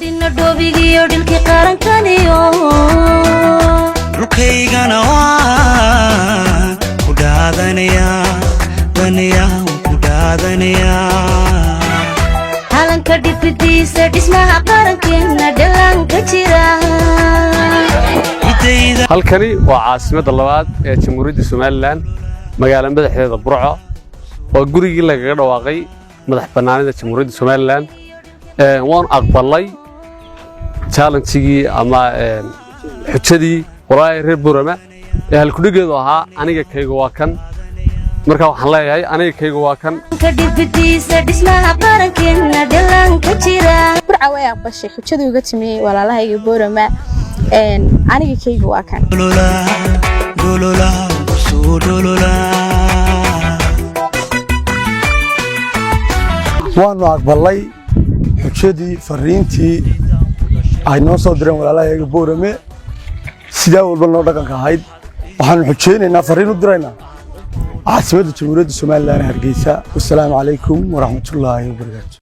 Dhinna dhoobigiyo dhilkii qarankaniyo. Dhulkaygana waan ku dhaadanayaa, danayaa, waan ku dhaadanayaa. Calanka dhifidiisa, dhismaha qarankeenna, dhallaanka jira. Ciddayda. Halkani waa caasimadda labaad ee Jamhuuriyadda Somaliland, magaala madaxdeeda Burco. Waa gurigii lagaga dhawaaqay madax bannaanida Jamhuuriyadda Somaliland. Waan aqbalay challenge-gii ama xujadii walaalay reer Burama ee halkudhigeedu ahaa "Aniga kayga waa kan". Marka waxaan leeyahay, aniga kayga waa kan. Calanka dhifidiisa, dhismaha qarankeenna, dhallaanka jira. Burca way aqbashay xujadii uga timi walaalahayga Boorama. Aniga kayga waa kan. Dhulula dhulula kusoo dhulula. Waanu aqbalay xujadii, fariintii ay noo soo direen walaalahayaga Boorame. Sidaa walba noo dhaqanka ahayd, waxaanu xujaynaynaa, fariin u diraynaa caasimadda Jamhuuriyadda Somaliland, Hargeysa. Wasalaamu calaykum waraxmatullaahi wabarakaatu.